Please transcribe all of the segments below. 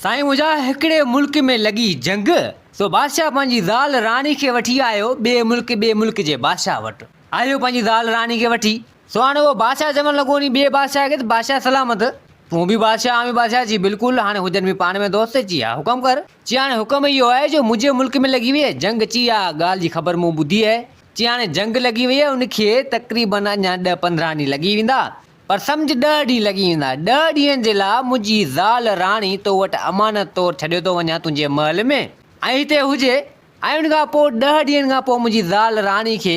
سائين منهنجا هڪڙي ملڪ ۾ لڳي جنگ، سو بادشاهه پنهنجي زال راڻي کي وٺي آيو ٻئي ملڪ ٻئي ملڪ جي بادشاهه وٽ آيو پنهنجي زال راڻي کي وٺي، سو هاڻي اهو بادشاهه چوڻ لڳو انهي ٻئي بادشاهه کي ته بادشاهه سلامت تون به بادشاهه آئون به بادشاهه چي بلڪل هاڻي هجن به پاڻ ۾ دوست چي ها حڪم ڪر چي هاڻي حڪم اهو آهي جو منهنجي ملڪ ۾ لڳي وئي آهي جنگ چي ها ڳالهه جي خبر مون ٻڌي آهي چي هاڻي جنگ لڳي وئي آهي ان کي تقريبن اڃا ڏهه 15 ڏينهن لڳي ويندا پر سمجهه ڏهه ڏينهن لڳي ويندا. ڏهه ڏينهن جي لاء منهنجي زال راڻي تو وٽ امانت طور ڇڏيو ٿو وڃان تنهنجي محل ۾ ۽ هتي هجي ۽ ان کان پوء ڏهه ڏينهن کان پوء منهنجي زال راڻي کي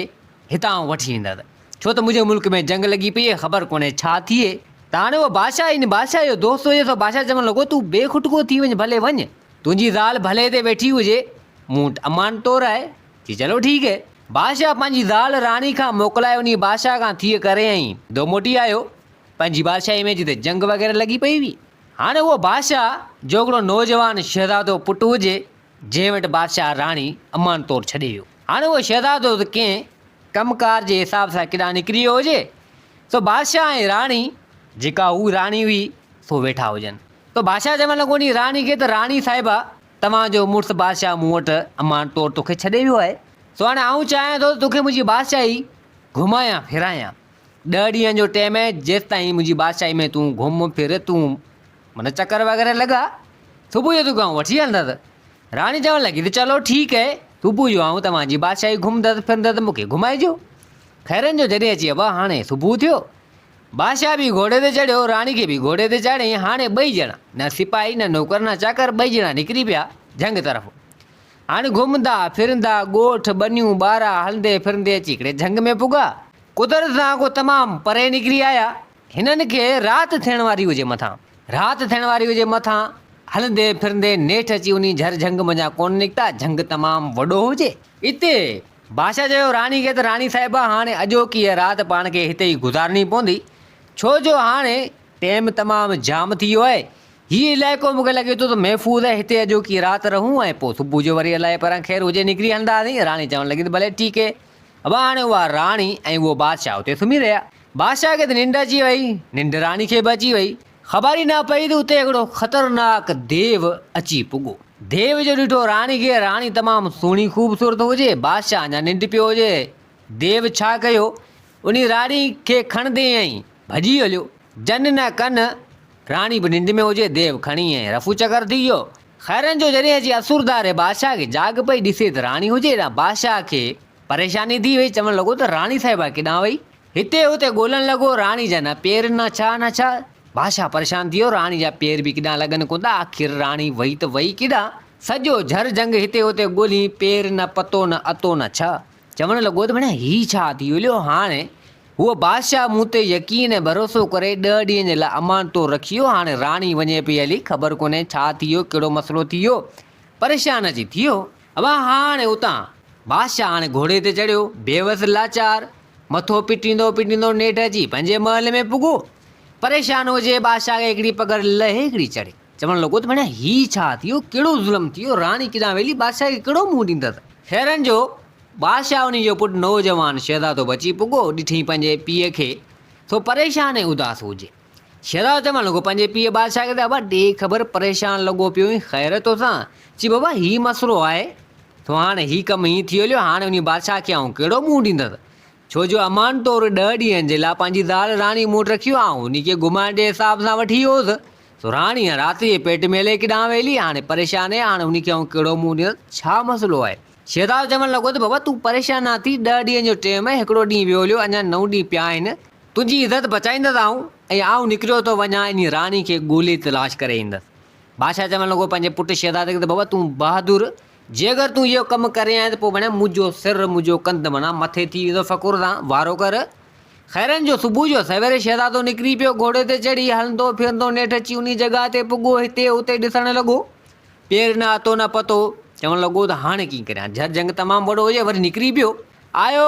هتان آئون وٺي ويندس ڇو ته منهنجي ملڪ ۾ جنگ لڳي پئي آهي خبر ڪونهي ڇا ٿئي. ته هاڻي اهو بادشاهه ان بادشاهه جو دوست هجي سو بادشاهه چوڻ لڳو تون بي کٽڪو ٿي وڃ ڀلي وڃ تنهنجي زال ڀلي هتي ويٺي هجي مون وٽ امانت طور آهي. چي چلو ٺيڪ هي. بادشاهه پنهنجي زال راڻي کان موڪلائي انهيء بادشاهه کان ٿيء ڪري ۽ ڌو موٽي آيو پنهنجي بادشاهيء ۾ جتي جنگ وغيره لڳي پئي هئي. هاڻي اهو بادشاهه جو هڪڙو نوجوان شهزادو پٽ هجي، جنهن وٽ بادشاهه راڻي امان طور ڇڏي ويو. هاڻي اهو شهزادو ته ڪنهن ڪم ڪار جي حساب سان ڪيڏانهن نڪري ويو هجي، سو بادشاهه ۽ راڻي، جيڪا هوء راڻي هئي، سو ويٺا هجن. سو بادشاهه چوڻ لڳو انهيء راڻي کي ته راڻي صاحبه! توهان جو مڙس بادشاهه مون وٽ امان طور توکي ڇڏي ويو آهي، سو هاڻي آئون چاهيان ٿو ته توکي منهنجي بادشاهي گهمايان ڦيرايان. ڏهه ڏينهن جو ٽيم آهي، جيستائين منهنجي بادشاهي ۾ تون گهم ڦر، تون معنيٰ چڪر وغيره لڳاء، صبح جو توکي آئون وٺي هلندس. راڻي چوڻ لڳي ته چلو ٺيڪ آهي، صبح جو آئون توهان جي بادشاهي گهمندس ڦرندس، مون کي گهمائجو. خيرن جو جڏهن اچي ابا هاڻي صبح ٿيو. بادشاهه به گهوڙي تي چڙهيو، راڻي کي به گهوڙي تي چاڙهيائين. هاڻي ٻئي ڄڻا، نه سپاهي، نه نوڪر، نه چاڪر، ٻئي ڄڻا نڪري پيا جهنگ طرف. هاڻي گهمندا ڦرندا، ڳوٺ، ٻنيون، ٻارا، هلندي ڦرندي اچي هڪڙي جهنگ ۾ پڳا. قدرت سان ڪو تمام پري نڪري آيا. هنن کي رات ٿيڻ واري هجي مٿان. رات ٿيڻ واري هجي مٿان، هلندي ڦرندي نيٺ اچي انهي جهر جهنگ منجهان ڪونه نڪتا. جهنگ تمام وڏو هجي. اتي بادشاهه چيو راڻي کي ته راڻي صاحبه هاڻي اڄوڪيء رات پاڻ کي هتي ئي گذارڻي پوندي، ڇو جو هاڻي ٽيم تمام جام ٿي ويو آهي. هي علائقو مون کي لڳي ٿو ته محفوظ آهي، هتي اڄوڪي رات رهون ۽ پوء صبح جو وري الائي پران خير هجي نڪري هلنداسين. راڻي چوڻ لڳي ته ڀلي ٺيڪ هي. ابا هاڻي اها راڻي ۽ اهو بادشاهه اتي سمهي رهيا. بادشاهه کي ته ننڊ اچي وئي، ننڊ راڻي کي به اچي وئي. خبر ئي نه پئي ته اتي هڪڙو خطرناڪ ديو اچي پڳو. ديو جو ڏٺو راڻي کي، راڻي تمام سهڻي خوبصورت هجي، بادشاهه اڃا ننڊ پيو هجي. ديو ڇا ڪيو، انهي راڻي کي کڻندي ۽ ڀڄي هليو. جن نه ڪن، راڻي به ننڊ ۾ هجي، ديو کڻي ۽ رفو چڪر ٿي ويو. خيرن جو جڏهن اچي اسورداري بادشاهه کي جاڳ پئي، ڏسي ته راڻي هجي، هيڏانهن بادشاهه کي پريشاني ٿي وئي، چوڻ لڳو ته راڻي صاحبه ڪيڏانهن وئي؟ هتي هتي ڳولڻ لڳو، راڻي جا نه پير نه ڇا نه ڇا. بادشاهه پريشان ٿي ويو، راڻي جا پير به ڪيڏانهن لڳن ڪونه ٿا، آخر راڻي وئي ته وئي ڪيڏانهن؟ سڄو جھر جھنگ هتي هتي ڳولين، پير نه پتو نه اتو نه ڇا. چوڻ لڳو ته ڀيڻا هي ڇا ٿي ويو، هاڻي هوء بادشاهه مون تي يقين ۽ ڀروسو ڪري ڏهه ڏينهن جي لاء امان طور رکي ويو، هاڻي راڻي وڃي پئي هلي، خبر ڪونهي ڇا ٿي ويو، ڪهڙو مسئلو ٿي ويو. پريشان اچي ٿي ويو. ابا هاڻي اتان بادشاهه هاڻي گهوڙي تي چڙهيو، بيوس لاچار، مٿو پٽيندو پٽيندو نيٺ اچي پنهنجي محل ۾ پڳو. پريشان هجي بادشاهه کي هڪڙي پگهر لهي هڪڙي چڙهي. چوڻ لڳو ته ڀيڻا هي ڇا ٿي ويو، ڪهڙو ظلم ٿي ويو، راڻي ڪيڏانهن ويلي، بادشاهه کي ڪهڙو منهن ڏيندس. خيرن جو بادشاهه انهي جو پٽ نوجوان شهزادو بچي پڳو، ڏٺئين پنهنجي پيء کي سو پريشان ۽ اداس هجي. شهزادو چوڻ لڳو پنهنجي پيء بادشاهه کي ته ابا ڏي خبر پريشان لڳو پيو آهين خير توسان؟ چي بابا هي مسئلو آهي سو هاڻي هي ڪم هيئن ٿي هليو هاڻي انهي بادشاهه کي آئون ڪهڙو منهن ڏيندس ڇو جو امان طور ڏهه ڏينهن جي لاء پنهنجي زال راڻي مون وٽ رکي هو آئون انهي کي گهمائڻ جي حساب سان وٺي ويو هوس سو راڻي رات جي پيٽ ۾ الائي ڪيڏانهن ويلي هاڻي پريشان آهي هاڻي انهي کي آئون ڪهڙو منهن ڏيندس ڇا مسئلو آهي؟ شهزادو چوڻ لڳو ته بابا تون پريشان نه ٿي ڏهه ڏينهن جو ٽيم آهي هڪڙو ڏينهن ويو هليو اڃا نو ڏينهن پيا آهن تنهنجي عزت بچائيندس آئون ۽ آئون نڪريو ٿو وڃان انهي راڻي کي ڳولي تلاش ڪري ايندس. بادشاهه چوڻ لڳو پنهنجي پٽ شهزادي کي ته بابا تون بهادر جي اگر تون اهو ڪم ڪرين ها ته پوء ڀڻيا منهنجو سر منهنجو ڪنڌ معنيٰ مٿي ٿي ويندو فخر سان وارو ڪر. خيرن جو صبح جو سويري شهزادو نڪري پيو گهوڙي تي چڙهي هلندو ڦرندو نيٺ اچي انهي جڳهه تي پڳو هتي هتي ڏسڻ لڳو پير نه اتو نه پتو چوڻ لڳو ته هاڻي ڪيئن ڪريان جھر جھنگ تمام وڏو هجي وري نڪري پيو آيو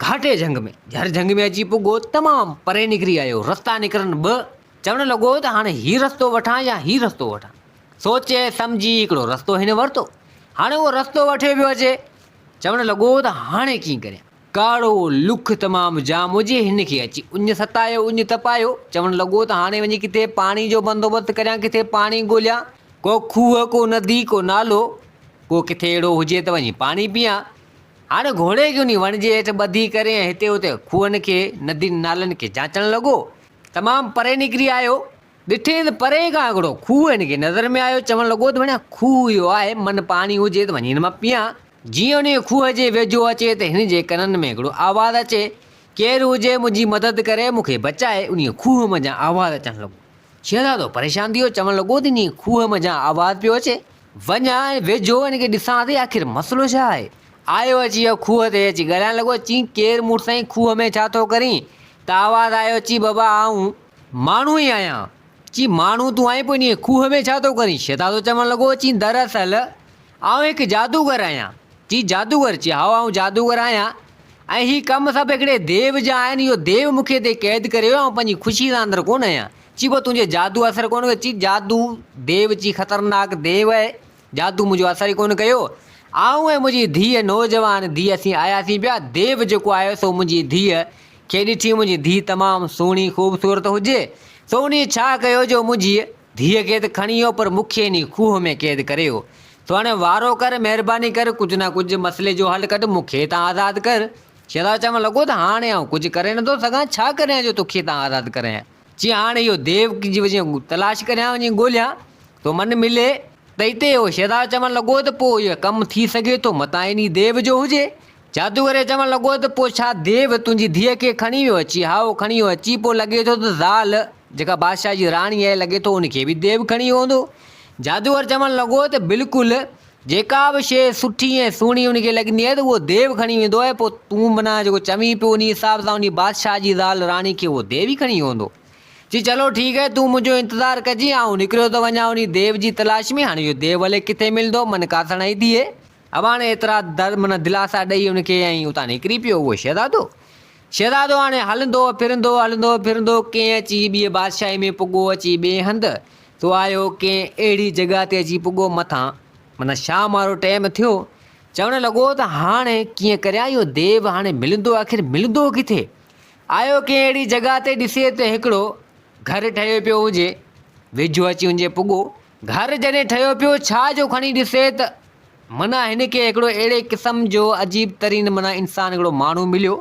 گهاٽي جهنگ ۾، جھر جهنگ ۾ اچي پڳو، تمام پري نڪري آيو، رستا نڪرن ٻه، چوڻ لڳو ته هاڻي هي رستو وٺان يا هي رستو وٺان. سوچي سمجهي هڪڙو رستو هن ورتو. هاڻي اهو رستو وٺيو پيو اچي، چوڻ لڳو ته هاڻي ڪيئن ڪريان. ڪاڙهو لک تمام جام هجي، هن کي اچي اڃ ستايو، اڃ تپايو، چوڻ لڳو ته هاڻي وڃي ڪٿي پاڻي جو بندوبست ڪريان، ڪٿي پاڻي ڳوليان. ڪو کوهه، ڪو ندي، ڪو نالو، ڪو ڪٿي اهڙو هجي ته وڃي پاڻي پيئان. هاڻي گهوڙي کي انهي وڻ جي هيٺ ٻڌي ڪري ۽ هتي هتي کوهن کي، ندين نالن کي جانچڻ لڳو. تمام پري نڪري آيو. ڏٺئين ته پري کان هڪڙو کوهه هن کي نظر ۾ آيو. چوڻ لڳو ته ڀڻيا کوهه اهو آهي، من پاڻي هجي ته وڃي هن مان پيئان. جيئن انهيء کوهه جي ويجهو اچي ته هن جي ڪنن ۾ هڪڙو آواز اچي، ڪير هجي منهنجي مدد ڪري، مون کي بچائي. انهيء کوهه منجهان آواز اچڻ لڳو. شهزادو پريشان ٿي ويو، چوڻ لڳو ته انهيء کوهه منجهان آواز پيو اچي، وڃان ۽ ويجهو هن کي ڏسان ته آخر مسئلو ڇا آهي؟ آيو اچي اهو کوهه تي اچي ڳالهائڻ لڳو، چين ڪير مون سائين کوهه ۾ ڇا ٿو ڪرين؟ ته آواز آيو، چي بابا آئون ماڻهو ئي آهيان. چي ماڻهو تون آهين پوء انهيء کوهه ۾ ڇا ٿو ڪرين؟ شهزادو چوڻ لڳو، چين دراصل آئون هڪ جادوگر آهيان. چي جادوگر؟ چي هائو آئون جادوگر آهيان ۽ هي ڪم سڀ هڪڙي ديو جا آهن، اهو ديو مون کي هتي قيد ڪري ويو، آئون پنهنجي خوشيء سان اندر ڪونه آهيان. چي پوء تنهنجي جادو اثر ڪونه ڪيو؟ چي جادو ديو چي خطرناڪ ديو آهي، جادو منهنجو اثر ئي ڪونه ڪيو. آئون ۽ منهنجي ڌيء نوجوان ڌيء اسين آياسين پيا، ديو جيڪو آيو سو منهنجي ڌيء کي ڏٺي، منهنجي ڌيء تمام سهڻي خوبصورت هجي، سو انهيء ڇا ڪيو جو منهنجي ڌيء کي ته کڻي ويو پر مون کي انهي کوهه ۾ قيد ڪري ويو. سو هاڻي وارو ڪر، مهرباني ڪر، ڪجهه نه ڪجهه مسئلي جو حل ڪڍ، مون کي هتان آزاد ڪر. شهزادو چوڻ لڳو ته هاڻي آئون ڪجهه ڪري نٿو سگهان، ڇا ڪريان جو توکي هتان آزاد ڪرايان؟ چي هاڻي اهو ديو جي وڃي تلاش ڪريان، وڃي ڳوليان، ٿو من ملي ته اتي اهو شهزادو چوڻ لڳو ته پوء اهو ڪم ٿي سگهي ٿو، متان انهي ديو جو هجي. جادوگر چوڻ لڳو ته پوء ڇا ديو تنهنجي ڌيء کي کڻي ويو؟ چي هائو کڻي ويو. چي پوء لڳي ٿو ته زال جيڪا بادشاهه جي راڻي آهي لڳي ٿو ان کي به ديو کڻي ويو هوندو. جادوگر چوڻ لڳو ته بلڪل جيڪا به شيء سٺي ۽ سهڻي ان کي لڳندي آهي ته اهو ديو کڻي ويندو آهي پوء تون معنيٰ جيڪو چوين پيو انهي حساب سان انهي بادشاهه جي زال راڻي کي اهو ديو ئي کڻي ويو هوندو. چي چلو ٺيڪ آهي تون منهنجو انتظار ڪجين آئون نڪريو ٿو وڃان انهي ديو جي تلاش ۾ هاڻي اهو ديو الائي ڪٿي ملندو من ڪا سڻائي ٿئي. اباڻي ايترا در معنيٰ دلاسا ڏئي ان کي ۽ اتان نڪري پيو اهو شهزادو. شهزادو هاڻي هلندو ڦرندو هلندو ڦرندو ڪئين اچي ٻيء بادشاهي ۾ پڳو اچي ٻئي هنڌ سو آيو ڪنهن اهڙي جڳهه تي اچي پڳو مٿان معنيٰ شام وارو ٽيم ٿيو چوڻ لڳو ته هاڻي ڪيئن ڪريان اهو ديو هاڻي ملندو آخر ملندو ڪٿي؟ آيو ڪنهن اهڙي جڳهه تي ڏسي ته هڪڙو گهر ٺهيو پيو هجي ويجهو اچي ان جي پڳو گهر جڏهن ٺهيو پيو ڇا جو کڻي ڏسي ته معنيٰ هن کي هڪڙو اهڙي قسم جو عجيب ترين معنيٰ انسان هڪڙو ماڻهو مليو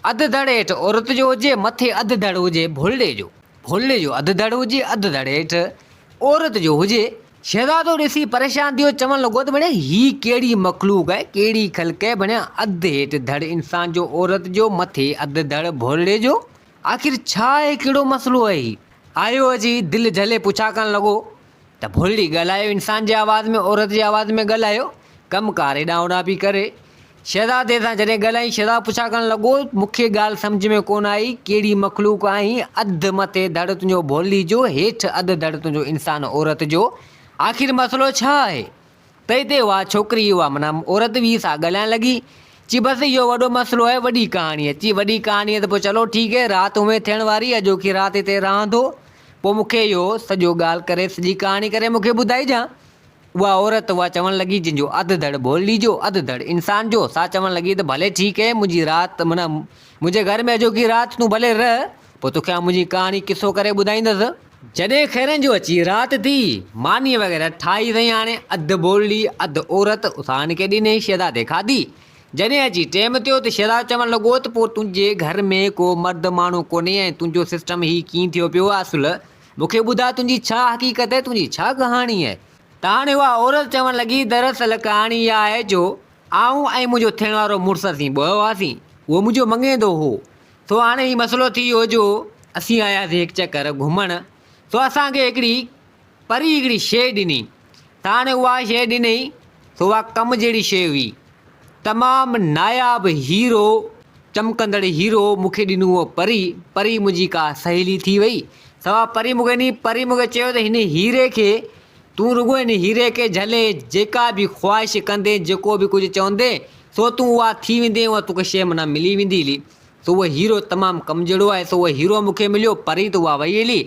اڌ ڌڙ هيٺ عورت جو هجي مٿي اڌ ڌڙ هجي ڀولڙي جو ڀولڙي جو اڌ ڌڙ هجي اڌ ڌڙ هيٺ عورت جو هجي. شهزادو ڏسي پريشان ٿي ويو چوڻ لڳو ته ڀڻيا هي ڪهڙي مخلوق آهي ڪهڙي خلق آهي ڀڻيا اڌ هيٺ ڌڙ انسان جو عورت جو مٿي اڌ ڌڙ ڀولڙي جو آخر ڇا آهي ڪهڙو مسئلو آهي هي. آيو اچي دل جهلي پڇا ڪرڻ لڳو ته ڀولڙي ڳالهايو انسان جي آواز ۾ عورت جي آواز ۾ ڳالهايو ڪم ڪار هيڏانهن هوڏانهن پئي ڪري. شهزادي سان جڏهن ڳالهايائين شهزادو پڇا ڪرڻ لڳو مون کي ڳالهه سمجهه ۾ ڪونه آئي ڪهڙي مخلوق آهين اڌ مٿي ڌڙ تنهنجو ڀولڙي جو هيٺ اڌ ڌڙ تنهنجو انسان عورت جو آخر مسئلو ڇا آهي؟ تئي تي اها ڇوڪري اها معنيٰ عورت هئي سا ڳالهائڻ لڳي، چي بس اهو وڏو مسئلو آهي وڏي ڪهاڻي آهي، چي وڏي ڪهاڻي آهي ته پوء چلو ٺيڪ آهي رات هونئن ٿيڻ واري آهي اڄوڪي رات هتي رهان ٿو پوء مون کي اهو سڄو ڳالهه ڪري سڄي ڪهاڻي ڪري مون کي ٻڌائجان. اها عورت اها چوڻ لڳي جنهن جو اڌ ڌڙ ڀولڙي جو اڌ ڌڙ انسان جو سا چوڻ لڳي ته ڀلي ٺيڪ آهي منهنجي رات معنيٰ منهنجي گهر ۾ اڄوڪي رات تون ڀلي رهه پوء توکي آئون منهنجي ڪهاڻي قصو ڪري ٻڌائيندس. جڏهن خيرن جو اچي رات ٿي، ماني وغيره ٺاهي اٿئي هاڻي اڌ ڀولڙي اڌ عورت اٿان کي ڏني شهزادي کاڌي. جڏهن اچي ٽيم ٿيو ته شهزادو چوڻ لڳو ته پوء تنهنجي گهر ۾ ڪو مرد ماڻهو ڪونهي ۽ تنهنجو سسٽم هي ڪيئن ٿيو پيو آهي اصل مون کي ٻڌاء تنهنجي ڇا حقيقت آهي تنهنجي ڇا ڪهاڻي آهي. ته هاڻي اها عورت چوڻ لڳي دراصل ڪهاڻي اها آهي جو آئون ۽ منهنجو ٿيڻ وارو مڙس اسين ٻه هئاسين اهو منهنجو مڱيندو هو سو هاڻي هي مسئلو ٿي ويو جو اسين آياسين هڪ چڪر گهمڻ سو اسان کي هڪڙي پري هڪڙي شيء ڏني ته هاڻي اها شيء ڏنئي سو اها ڪم جهڙي شيء هئي تمام ناياب هيرو چمڪندڙ هيرو مون کي ڏنو اهو پري پري منهنجي ڪا سهيلي ٿي وئي سوا پري مون کي ڏني پري مون کي چيو ته هن هيري کي تون رڳو هن هيري کي جهلي جيڪا به خواهش ڪندين، جيڪو به ڪجهه چوندين، سو تون اها ٿي ويندين، اها توکي شيء معنيٰ ملي ويندي هلي. سو اهو هيرو تمام ڪم جهڙو آهي، سو اهو هيرو مون کي مليو، پري ته اها وئي هلي.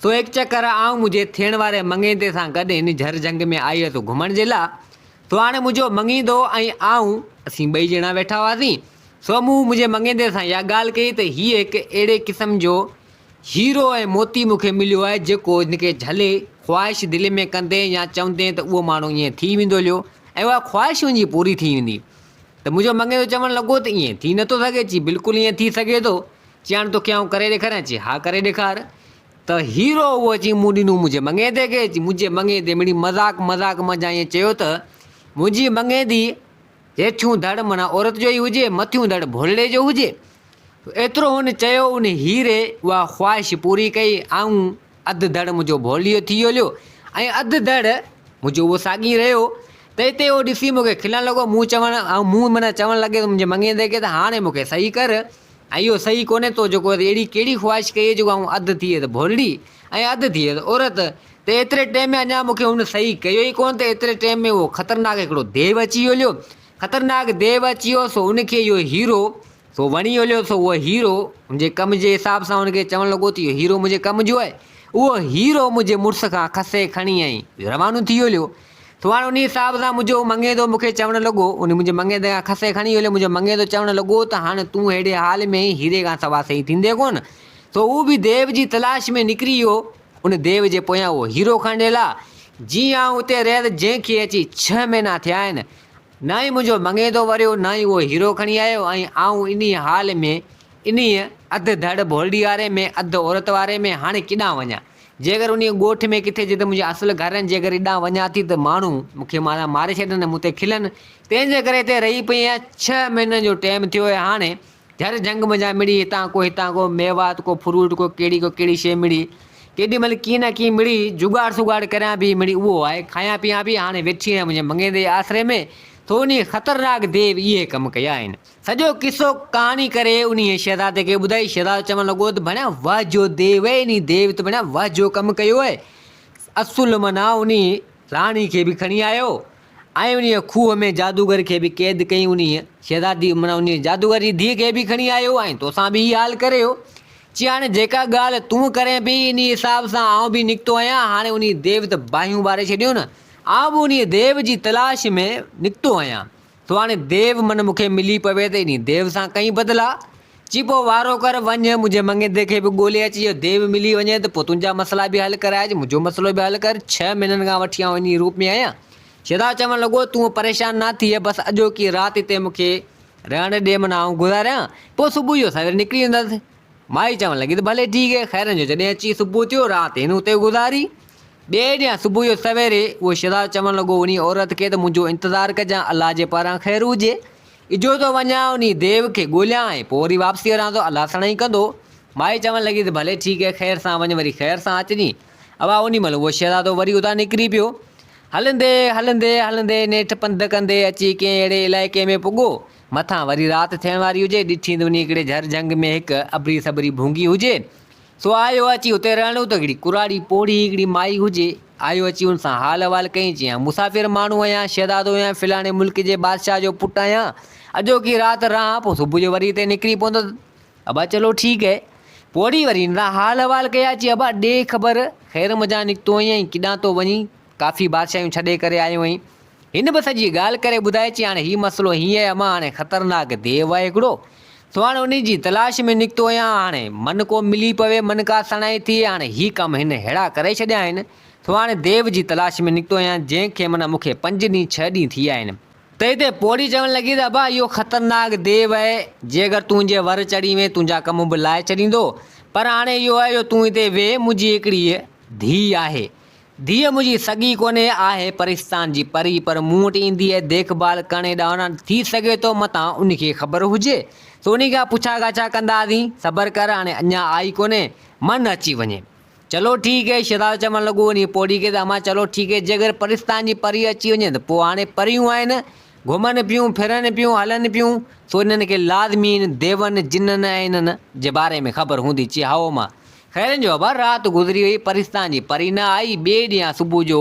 سو هڪ چڪر آئون منهنجي ٿيڻ واري مڱيندي سان گڏ هن جهر جهنگ ۾ آئي هيس گهمڻ جي لاء. سو هاڻي منهنجو مڱيندو ۽ آئون، اسين ٻئي ڄڻا ويٺا هئاسين. سو مون منهنجي مڱيندي سان اها ڳالهه ڪئي ته هيء هڪ اهڙي قسم جو. هيرو ۽ موتي مون کي مليو آهي، جيڪو هن کي جهلي خواهش دل ۾ ڪندين يا چوندين ته اهو ماڻهو ائين ٿي ويندو هليو ۽ اها خواهش هن جي پوري ٿي ويندي. ته منهنجو مڱيندو چوڻ لڳو ته ائين ٿي نٿو سگهي. چي بلڪل ائين ٿي سگهي ٿو. چي هاڻي توکي آئون ڪري ڏيکاريان. چي ها ڪري ڏيکار. ته هيرو اهو اچي مون ڏنو منهنجي مڱيندي کي. چي منهنجي مڱيندي مڙئي مذاق مذاق منجهان ائين چيو ته منهنجي مڱيندي هيٺيون ڌڙ معنيٰ عورت جو ئي هجي، مٿيون ڌڙ ڀولڙي جو هجي. ايترو هن چيو، ان هيري اها خواهش پوري ڪئي، آئون اڌ ڌڙ منهنجو ڀولڙي جو ٿي هليو ۽ اڌ ڌڙ منهنجو اهو ساڳي رهيو. ته اتي اهو ڏسي مون کي کلڻ لڳو، مون چوڻ ۽ مون معنيٰ چوڻ لڳيس منهنجي مڱيندي کي ته هاڻي مون کي صحيح ڪر ۽ اهو صحيح ڪونهي تو جيڪو اهڙي ڪهڙي خواهش ڪئي جيڪو آئون اڌ ٿي ته ڀولڙي ۽ اڌ ٿي ته عورت ته ايتري ٽيم ۾ اڃا مون کي هن صحيح ڪيو ئي ڪونه ته ايتري ٽيم ۾ اهو خطرناڪ هڪڙو ديو اچي هليو. خطرناڪ ديو اچي ويو سو ان کي اهو هيرو سو وڻي هليو سو اهو هيرو هن جي ڪم جي حساب سان هن کي چوڻ لڳو ته اهو هيرو منهنجي ڪم جو آهي. اهو هيرو منهنجي مڙس کان کسي کڻي ۽ روانو ٿي هليو. سو هاڻ انهي حساب سان منهنجو مڱيندو مون کي چوڻ لڳو ان منهنجي مڱيندي کان کسي کڻي هليو منهنجو مڱيندو چوڻ لڳو ته هاڻ تون ههڙي حال ۾ هيري کان سوا صحيح ٿيندين ڪونه. سو هو به ديو جي تلاش ۾ نڪري ويو. ان ديو جي پويان اهو هيرو کڻڻ لاء جيئن آئون اتي رهيس جنهن کي اچي ڇهه مهينا ٿيا آهن. نه ئي منهنجو مڱيندو وريو نه ئي اهو هيرو کڻي آيو ۽ آئون انهيء حال ۾ انهيء اڌ ڌڙ ڀولڙي واري ۾ اڌ عورت واري ۾ هاڻي ڪيڏانهن وڃان؟ جيڪر انهيء ڳوٺ ۾ ڪٿي جتي منهنجا اصل گهر آهن جيڪر ايڏانهن وڃان ٿي ته ماڻهو مون کي مارا ماري ڇڏن ۽ مون تي کلن. تنهن جي ڪري هتي رهي پئي آهيان. ڇهه مهينن جو ٽيم ٿيو آهي هاڻي جھر جھنگ منجھان مڙي ھتان ڪو ھتان ڪو ميوات ڪو فروٽ ڪو ڪهڙي ڪو ڪهڙي شيء مڙي ڪيڏي مھل ڪيئن نه ڪيئن مڙي جگاڙ سگاڙ ڪريان به مڙي اھو آء کايان پيان به ھاڻي ويٺي آھيان منھنجي مڱيندي جي آسري ۾ ٿو انھيء خطرناڪ ديو اھي ڪم ڪيا آھن. سڄو قصو ڪهاڻي ڪري انھيء شھزادي کي ٻڌائي شھزادو چوڻ لڳو ته ڀڻيا واه جو ديو اهي انھي ديو ته ڀڻيا واه جو ڪم ڪيو اهي اصل معنيٰ انھي راڻي کي به کڻي آيو ۽ انهيء کوهه ۾ جادوگر کي به قيد ڪيائين. انهيء شهزادي معنيٰ انهيء جادوگر جي ڌيء کي به کڻي آيو ۽ توسان به هي حال ڪريو. چي هاڻي جيڪا ڳالهه تون ڪرين پئي، انهيء حساب سان آئون به نڪتو آهيان. هاڻي انهيء ديو ته باهيون ٻاري ڇڏيون نه. آئون به انهيء ديو جي تلاش ۾ نڪتو آهيان. سو هاڻي ديو من مون کي ملي پوي ته انهيء ديو سان ڪئين بدلا. چي پوء وارو ڪر، وڃ، منهنجي مڱيندي کي به ڳولي اچ، جي ديو ملي وڃي ته پوء تنهنجا مسئلا به حل ڪرائج، منهنجو مسئلو به حل ڪر، ڇهه مهينن کان وٺي آئون انهيء روپ ۾ آهيان. شيدا چوڻ لڳو، تون پريشان نه ٿيء، بس اڄوڪي رات هتي مون کي رهڻ ڏي، من آئون گذاريان، پوء صبح جو سوير نڪري ويندس. مائي چوڻ لڳي ته ڀلي ٺيڪ آهي. خيرن جو جڏهن اچي صبح ٿيو، رات هن اتي گذاري. ٻئي ڏينهن صبح جو سويري اهو شيدا چوڻ لڳو انهيء عورت کي ته منهنجو انتظار ڪجان، الله جي پاران خير هجي. اجهو ٿو وڃان انهي ديو کي ڳوليان ۽ پوء وري واپسي هلان ٿو، الله سڻائي ڪندو. مائي چوڻ لڳي ته ڀلي ٺيڪ آهي، خير سان وڃ وري خير سان اچجين. ابا انهي مهل اهو شهزادو وري اتان نڪري پيو. هلندي هلندي هلندي نيٺ پنڌ ڪندي اچي ڪنهن اهڙي علائقي ۾ پڳو، مٿان وري رات ٿيڻ واري هجي، ڏٺي ته انهي هڪڙي جهر جهنگ ۾ هڪ اڀري سڀري ڀونگي هجي، سو آيو اچي اتي رهڻو ته هڪڙي ڪراڙي پوڙهي هڪڙي مائي هجي. آيو اچي ان سان حال احوال ڪيائين، چيائين، آئون مسافر ماڻهو آهيان، شهزادو آهيان، فلاڻي ملڪ جي بادشاهه جو پٽ آهيان، اڄوڪي رات رهان، پوء صبح جو وري هتي نڪري پوندس. ابا چلو ٺيڪ هي. پوڙهي وري هن سان حال احوال ڪيا، چي ابا ڏي خبر، خير منجهان نڪتو آهين ۽ ڪيڏانهن ٿو وڃين، ڪافي بادشاهيون ڇڏي ڪري آيو آهين. هن به سڄي ڳالهه ڪري ٻڌائي، چي هاڻي هي مسئلو هيئن آهي امان، هاڻي خطرناڪ ديو آهي هڪڙو، سو هاڻي انهي جي تلاش ۾ نڪتو آهيان، هاڻي من ڪو ملي پوي، من ڪا سڻائي ٿئي، هاڻي هي ڪم هن ههڙا ڪري ڇڏيا آهن، سو هاڻي ديو جي تلاش ۾ نڪتو آهيان، جنهن کي معنيٰ مون کي پنج ڏينهن ڇهه ڏينهن ٿي ويا آهن. ته هتي پوڙهي چوڻ لڳي ته ابا اهو خطرناڪ ديو آهي، جي اگر تون ان جي ور چڙهي وئين تنهنجا ڪم به لاهي ڇڏيندو، پر هاڻي اهو آهي جو تون هتي ويهه، منهنجي هڪڙي ڌيء آهي، ڌيء منهنجي سڳي ڪونهي، آهي پرستان جي پري، پر مون وٽ ايندي ۽ ديک ڀال ڪرڻ ڏانهن ٿي سگهي ٿو متان ان کي خبر هجي، سو انهي کان پڇا ڳاڇا ڪنداسين، صبر ڪر، هاڻي اڃا آئي ڪونهي، من اچي وڃي. چلو ٺيڪ هي، شهزادو چوڻ لڳو انهي پوڙهي کي ته امان چلو ٺيڪ هي، جيڪر پرستان جي پري اچي وڃي ته پوء هاڻي پريون آهن، گهمن پيون، ڦرن پيون، هلن پيون، سو انهن کي لازمي انهن ديون، جنن ۽ انهن جي باري ۾ خبر هوندي، چي هائو امان، خيرن جو ابا، رات گذري وئي، پرستان جي پري نه آئي. ٻئي ڏينهن صبح جو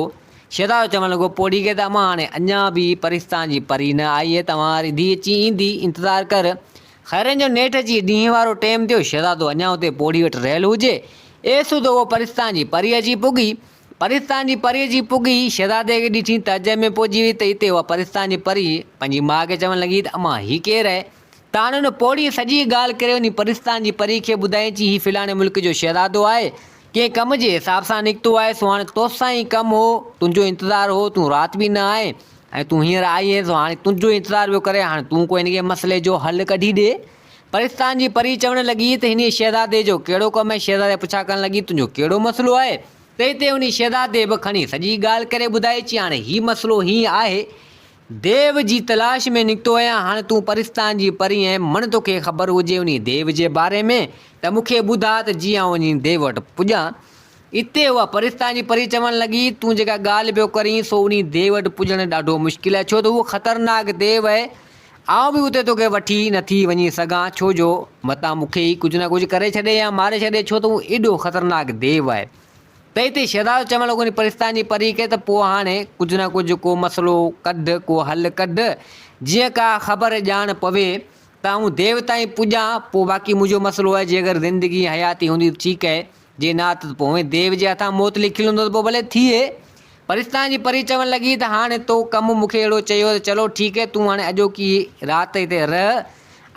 شهزادو چوڻ لڳو پوڙهي کي ته امان هاڻي اڃا به پرستان جي پري نه آئي آهي، توهان واري ڌيء اچي ايندي، انتظار ڪر. خيرن جو نيٺ اچي ڏينهن وارو ٽيم ٿيو، شهزادو اڃا اتي پوڙهي وٽ رهيل هجي. ايسودو اهو پرستان جي پري اچي پڳي. پرستان جي پري اچي پڳي، شهزادي کي ڏٺي تعجب ۾ پئجي وئي ته اتي اها پرستان جي پري پنهنجي ماء کي چوڻ لڳي ته امان هي ڪير آهي؟ ته هاڻي ان پوڙهيء سڄي ڳالهه ڪري وڃي پرستان جي پريء کي ٻڌائين چي هي فلاڻي ملڪ جو شهزادو آهي، ڪنهن ڪم جي حساب سان نڪتو آهي، سو هاڻي توسان ئي ڪم هو، تنهنجو انتظار هو، تون رات به نه آئين ۽ تون هينئر آئي آهين، سو هاڻي تنهنجو انتظار پيو ڪري، هاڻي تون ڪو هن کي مسئلي جو حل ڪڍي ڏي. پرستان جي پري چوڻ لڳي ته هنيء شهزادي جو ڪهڙو ڪم آهي؟ شهزادي پڇا ڪرڻ لڳي تنهنجو ڪهڙو مسئلو آهي؟ تنهن تي انهي شهزادي به کڻي سڄي ڳالهه ڪري ٻڌائي، چي هاڻي هي مسئلو هيئن آهي، ديو جي تلاش ۾ نڪتو آهيان، هاڻي تون پرستان جي پري آهين، من توکي خبر هجي انهي ديو جي باري ۾ ته مون کي ٻڌاء ته جيئن آئون وڃي ديو وٽ پڄان. اتي اها پرستان جي پري چوڻ لڳي، تون جيڪا ڳالهه پيو ڪرين سو انهي ديو وٽ پڄڻ ڏاڍو مشڪل آهي، ڇو ته هو خطرناڪ ديو آهي، آئون به اتي توکي وٺي نٿي وڃي سگهان، ڇو جو متان مون کي ئي ڪجهه نه ڪجهه ڪري ڇڏي يا ماري ڇڏي، ڇو ته هو ايڏو خطرناڪ ديو آهي. تنهن تي شهزادو چوڻ لڳو ان پرستان جي پريء کي ته پوء هاڻي ڪجهه نه ڪجهه ڪو مسئلو ڪڍ، ڪو حل ڪڍ، جيئن ڪا خبر ڄاڻ پوي ته آئون ديو تائين پڄان، پوء باقي منهنجو مسئلو آهي، جي اگر زندگي حياتي هوندي ته ٺيڪ آهي، جي نه ته پوء هونئن ديو جي هٿان موت لکيل هوندو ته پوء ڀلي ٿئي. پرستان جي پري چوڻ لڳي ته هاڻي تو ڪم مون کي اهڙو چيو ته چلو ٺيڪ آهي، تون هاڻي اڄوڪي رات هتي رهه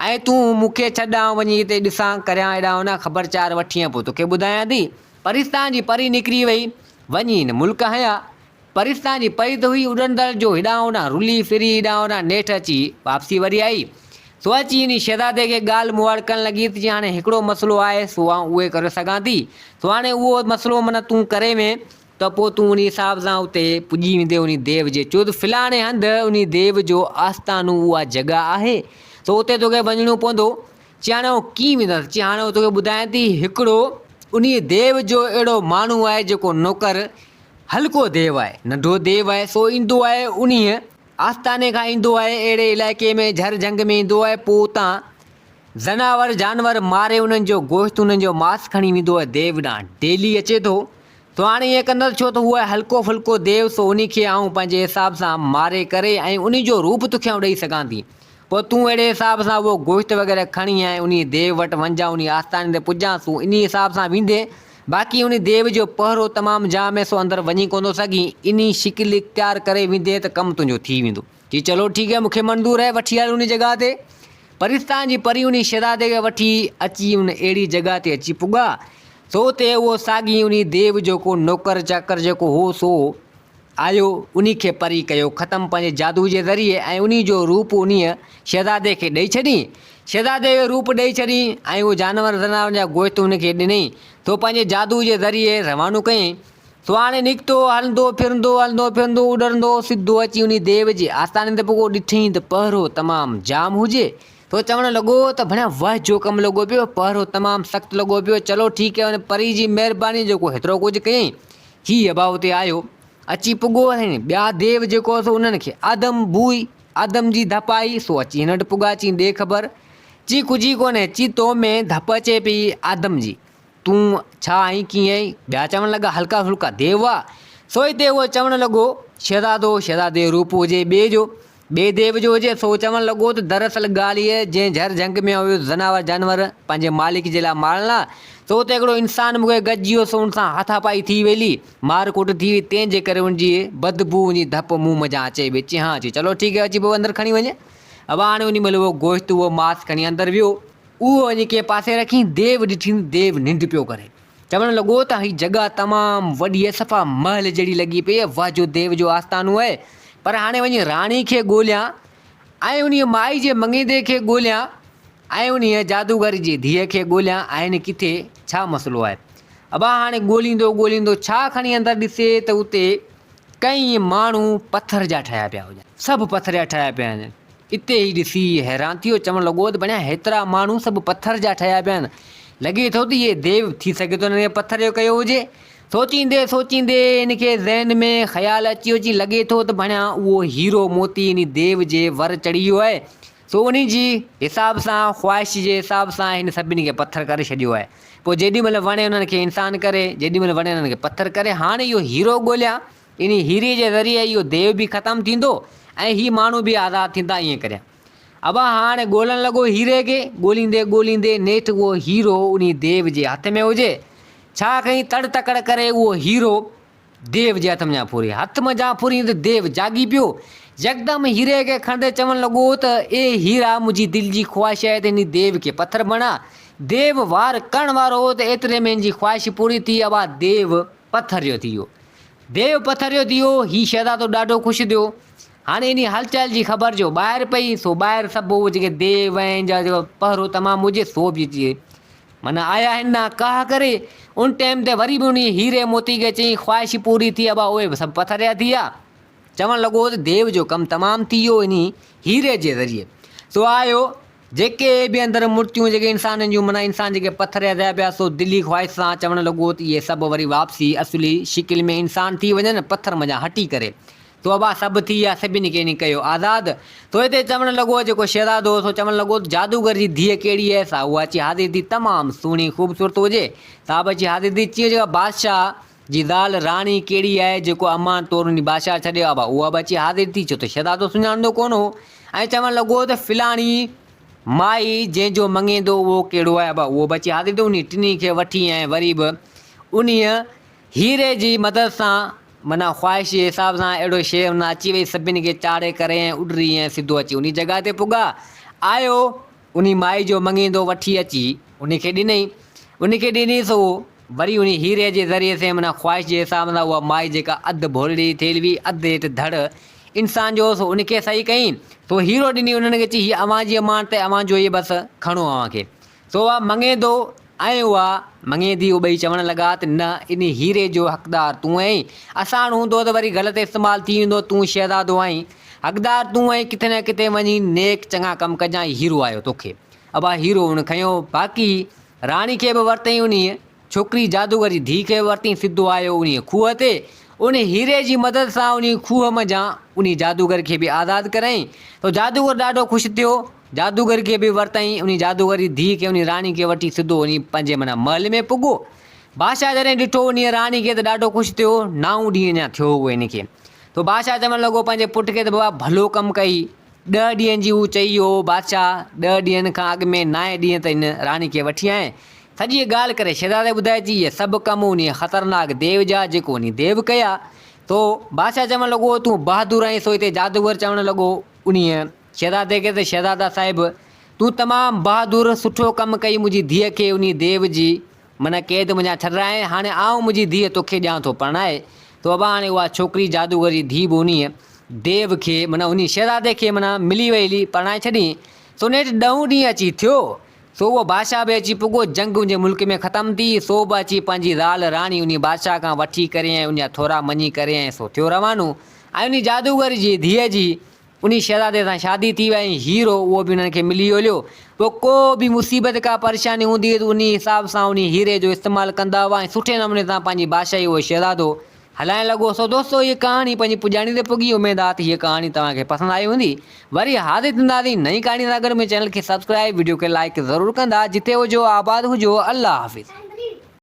۽ تون مون کي ڇڏ، آئون وڃي هتي ڏسان ڪريان هيڏانهن هوڏانهن خبر چار وٺي ۽ پوء توکي ٻڌايان ٿي. پرستان جي پري نڪري وئي، وڃي هن ملڪ هنيا. پرستان جي پري ته هئي اڏندڙ جو هيڏانهن هوڏانهن رلي ڦري هيڏانهن هوڏانهن نيٺ اچي واپسي وري آئي. سو اچي هن شهزادي کي ڳالهه مهاڙ ڪرڻ لڳي ته جي هاڻي هڪڙو مسئلو آهي سو آئون اهي ڪري سگهان ٿي. سو هاڻي اهو مسئلو معنيٰ تون ڪري وين ته پوء تون انهي حساب سان اتي پڄي ويندين انهي ديو جي ڇو ته فلاڻي هنڌ انهي ديو جو آستانو اها جڳهه آهي سو اتي توکي وڃڻو پوندو. چي هاڻي آئون ڪيئن ويندس؟ چي هاڻي آئون توکي ٻڌايان ٿي، هڪڙو انهيء ديو جو اهڙو ماڻهو آهي جيڪو نوڪر هلڪو ديو آهي، ننڍو ديو آهي، سو ايندو آهي انهيء آستاني کان ايندو آهي، اهڙي علائقي ۾ جهر جهنگ ۾ ايندو آهي، پوء اتان زناور جانور ماري انهن جو گوشت انهن جو ماس کڻي ويندو آهي ديو ڏانهن ڊيلي اچي ٿو. سو هاڻي ائين ڪندس ڇو ته هو آهي هلڪو ڦلڪو ديو، سو انهي کي آئون پنهنجي حساب سان ماري ڪري ۽ انهي جو روپ توکي آئون ڏئي سگهان ٿي. پوء تون اهڙي حساب سان اهو گوشت وغيره کڻي ۽ انهي ديو وٽ وڃجان انهي آستاني تي پڄجان سو انهي حساب سان ويندين باقي انهي ديو جو پهرو تمام جام آهي سو اندر وڃي ڪونه ٿو سگهين انهي شڪل اختيار ڪري ويندين ته ڪم تنهنجو ٿي ويندو. چي چلو ٺيڪ آهي مون کي منظور آهي وٺي هل انهي جڳهه تي. پرستان جي پري انهي شهزادي کي وٺي اچي ان اهڙي جڳهه تي اچي پڳا سو اتي اهو ساڳي انهي ديو جو ڪو نوڪر چاڪر جيڪو هو سو آيو، انهي کي پري ڪيو ختم پنهنجي جادو جي ذريعي ۽ انهي جو روپ انهيء شهزادي کي ڏئي ڇڏين. شهزادي جو روپ ڏئي ڇڏين ۽ اهو جانور زناورن جا گوشت هن کي ڏنئين. سو پنهنجي جادو جي ذريعي روانو ڪيائين. سو هاڻي نڪتو، هلندو ڦرندو، هلندو ڦرندو، اڏرندو، سڌو اچي انهي ديو جي آستاني تي پڳو. ڏٺئين ته پهرو تمام جام هجي. سو چوڻ لڳو ته ڀڻيا واهه جو ڪم لڳو پيو، پهرو تمام سخت لڳو پيو، چلو ٺيڪ آهي ان پري جي مهرباني جيڪو هيترو ڪجهه ڪيائين. هي ابا اتي آيو، اچي پڳو ۽ ٻيا ديو جيڪو سو انهن کي آدم بوء، آدم جي ڌپ آئي، سو اچي هن وٽ پڳا، چي ڏي خبر، چي ڪجهه ئي ڪونهي، چي تو ۾ ڌپ اچي پئي آدم جي، تون ڇا آهين ڪيئن آهين؟ ٻيا چوڻ لڳا هلڪا ڦلڪا ديو هئا، سو هتي اهو چوڻ لڳو، شهزادو، شهزادي جو روپ هجي ٻئي جو، ٻئي ديو جو هجي، سو چوڻ لڳو ته دراصل ڳالهه هيء جنهن جهر جهنگ ۾ آيو زناور جانور پنهنجي مالڪ جي لاء مارڻ لاء، سو اتي هڪڙو انسان مون کي گڏجي ويو، سو ان سان هاٿاپائي ٿي ويلي، مار ڪٽ ٿي وئي، تنهن جي ڪري ان جي بدبوء ان جي ڌپ مون منجهان اچي پئي. چي هان، چي چلو ٺيڪ آهي، اچي پوء اندر کڻي وڃ. ابا هاڻي انهي مهل اهو گوشت اهو ماس کڻي اندر ويو، اهو وڃي ڪنهن پاسي رکين، ديو ڏٺين ته ديو ننڊ پيو ڪري. چوڻ لڳو ته هي جڳهه تمام وڏي ۽ صفا محل جهڙي لڳي پئي آهي، واهه جو ديو جو آستانو آهي، پر هاڻي وڃي راڻي کي ڳوليان ۽ انهيء مائي جي مڱيندي کي ڳوليان ۽ انهيء جادوگر جي ڌيء کي ڳوليان، آهن ڪٿي، ڇا مسئلو آهي؟ ابا هاڻي ڳوليندو ڳوليندو ڇا کڻي اندر ڏسي ته اتي ڪئين ماڻهو پٿر جا ٺهيا پيا هجن، سڀ پٿر جا ٺهيا پيا آهن. اتي هي ڏسي حيران ٿي ويو، چوڻ لڳو ته بڻيا هيترا ماڻهو سڀ پٿر جا ٺهيا پيا آهن، لڳي ٿو ته اهي ديو ٿي سگهي ٿو انهن کي پٿر جو ڪيو هجي. سوچيندي سوچيندي هن کي ذهن ۾ خيال اچي ويو چي لڳي ٿو ته بڻيا اهو هيرو موتي انهي ديو جي ور چڙهي ويو آهي، سو انهي جي حساب سان خواهش جي حساب سان هن سڀني کي پٿر ڪري ڇڏيو آهي. پوء جيڏي مهل وڻي انهن کي انسان ڪري، جيڏي مهل وڻي انهن کي پٿر ڪري، هاڻي اهو هيرو ڳوليان انهي هيري جي ذريعي اهو ديو به ختم ٿيندو ۽ هي ماڻهو به آزاد ٿيندا ائين ڪريان. ابا هاڻ ڳولڻ لڳو هيري کي، ڳوليندي ڳوليندي نيٺ اهو هيرو انهي ديو جي هٿ ۾ هجي. ڇا ڪئين تڙ تڪڙ ڪري اهو هيرو ديو جي هٿ منجهان ڦري. هٿ منجهان ڦرين ته ديو جاڳي پيو. يڪدم هيري کي کڻندي چوڻ لڳو ته اي هيرا منهنجي دل جي خواهش آهي ته انهي ديو کي پٿر بڻاء. ديو وار ڪرڻ وارو هو ته ايتري ۾ هن جي خواهش پوري ٿي اها ديو پٿر جو ٿي ويو. ديو پٿر جو ٿي ويو، هي شهزادو ڏاڍو خوش ٿيو. هاڻي انهي هلچل جي خبر جو ٻاهر پئي سو ٻاهر سڀ اهي جيڪي ديو ۽ ان جا جيڪو پهرو تمام هجي سو به اچي معنيٰ آيا هن ڏانهن ڪاهه ڪري. ان ٽيم تي وري به انهي هيري موتي کي چيائين خواهش پوري ٿي ابا اهي به سڀ پٿر جا ٿي ويا. چوڻ لڳو ته ديو جو ڪم تمام ٿي ويو انهي هيري جي ذريعي. سو آيو جيڪي به اندر مورتيون جيڪي انسانن جون معنيٰ انسان جيڪي پٿر جا ٿيا پيا سو دلي خواهش سان چوڻ لڳو ته اهي سڀ وري واپسي اصلي شڪل ۾ انسان ٿي وڃن پٿر منجهان هٽي ڪري. سو ابا سڀ ٿي ويا سڀني کي انهي ڪيو آزاد. سو هتي چوڻ لڳو جيڪو شهزادو هو سو چوڻ لڳو ته جادوگر جي ڌيء ڪهڙي آهي سا اها اچي حاضر ٿي تمام سهڻي خوبصورت هجي سا به اچي حاضر ٿي چيو جيڪا بادشاهه جي زال راڻي ڪهڙي آهي جيڪو امان طور انهي بادشاهه ڇڏيو ابا اها به اچي حاضر ٿي ڇو ته شهزادو سڃاڻندو ڪونه هو ۽ چوڻ لڳو ته فلاڻي مائي جنهن جو مڱيندو اهو ڪهڙو آهي ابا اهو به اچي حاضر ٿيو انهي ٽنهي کي وٺي ۽ وري به انهيء هيري جي مدد سان معنيٰ خواهش جي حساب سان اهڙو شيء ان اچي وئي سڀني کي چاڙهي ڪري ۽ اڏري ۽ سڌو اچي انهي جڳهه تي پڳا آيو انهي مائي جو مڱيندو وٺي اچي انهي کي ڏنئي انهي کي ڏني سو وري انهي هيري جي ذريعي سين معنيٰ خواهش جي حساب سان اها مائي جيڪا اڌ ڀولڙي ٿيل هئي اڌ هيٺ ڌڙ انسان جو هو سو ان کي صحيح ڪيائين سو هيرو ڏني انهن کي چي هي اوهان جي امانت آهي اوهان جو هي بس کڻو اوهان کي سو اها مڱيندو ۽ اها مڱيندي اهي ٻئي چوڻ لڳا ته نه انهي هيري جو حقدار تون آهين، اسان وٽ هوندو ته وري غلط استعمال ٿي ويندو، تون شهزادو آهين، حقدار تون آهين، ڪٿي نه ڪٿي وڃي نيڪ چڱا ڪم ڪجان، هي هيرو آيو توکي. ابا هيرو هن کنيو، باقي راڻي کي به ورتئين انهيء ڇوڪري جادوگر جي ڌيء کي به ورتئين، سڌو آيو انهيء کوهه تي، ان هيري جي مدد سان انهيء کوهه منجهان انهيء جادوگر کي به آزاد ڪرايائين، ته جادوگر ڏاڍو خوش ٿيو. جادوگر کي به ورتائين. انهي جادوگر جي ڌيء کي انهي راڻي کي وٺي سڌو انهي پنهنجي معنيٰ محل ۾ پڳو. بادشاهه جڏهن ڏٺو انهيء راڻي کي ته ڏاڍو خوش ٿيو. نائون ڏينهن اڃا ٿيو هو هن کي. ته بادشاهه چوڻ لڳو پنهنجي پٽ کي ته بابا ڀلو ڪم ڪئي. ڏهه ڏينهن جي هو چئي ويو هو بادشاهه ڏهه ڏينهن کان اڳ ۾ نائين ڏينهن ته هن راڻي کي وٺي آئين. سڄي ڳالهه ڪري شهزادي ٻڌائي چي اهي سڀ ڪم انهيء خطرناڪ ديو جا جيڪو انهي ديو ڪيا. ته بادشاهه چوڻ لڳو تون بهادر آهين سو هتي جادوگر چوڻ لڳو انهيء شهزادي کي ته شهزادا صاحب! تون تمام بهادر سٺو ڪم ڪئي منهنجي ڌيء کي انهي ديو جي معنيٰ قيد منجهان ڇڏرائين هاڻي آئون منهنجي ڌيء توکي ڏيان ٿو پرڻائي ته ابا هاڻي اها ڇوڪري جادوگر جي ڌيء به انهيء ديو کي معنيٰ انهي شهزادي کي معنيٰ ملي وئي هلي پرڻائي ڇڏين سو نيٺ ڏهون ڏينهن اچي ٿيو سو اهو بادشاهه به اچي پڳو جنگ ان جي ملڪ ۾ ختم ٿي سو به اچي پنهنجي زال راڻي انهي بادشاهه کان وٺي ڪري ۽ ان جا ٿورا مڃي ڪري ۽ سو ٿيو روانو ۽ انهي جادوگر جي ڌيء جي انهي شهزادي سان شادي ٿي وئي ۽ هيرو اهو به انهن کي ملي هليو. پوء ڪو به مصيبت ڪا پريشاني هوندي هئي ته انهي حساب سان انهي هيري جو استعمال ڪندا هئا ۽ سٺي نموني سان پنهنجي بادشاهي اهو شهزادو هلائڻ لڳو. سو دوستو هيء ڪهاڻي پنهنجي پڄاڻي تي پڳي. اميد آ ته هيء ڪهاڻي توهان کي پسند آئي هوندي. وري حاضر ٿينداسين نئين ڪهاڻي سان گڏ. منهنجي چينل کي سبسڪرائيب وڊيو کي لائيڪ ضرور ڪندا. جتي هجو آباد هجو. الله حافظ.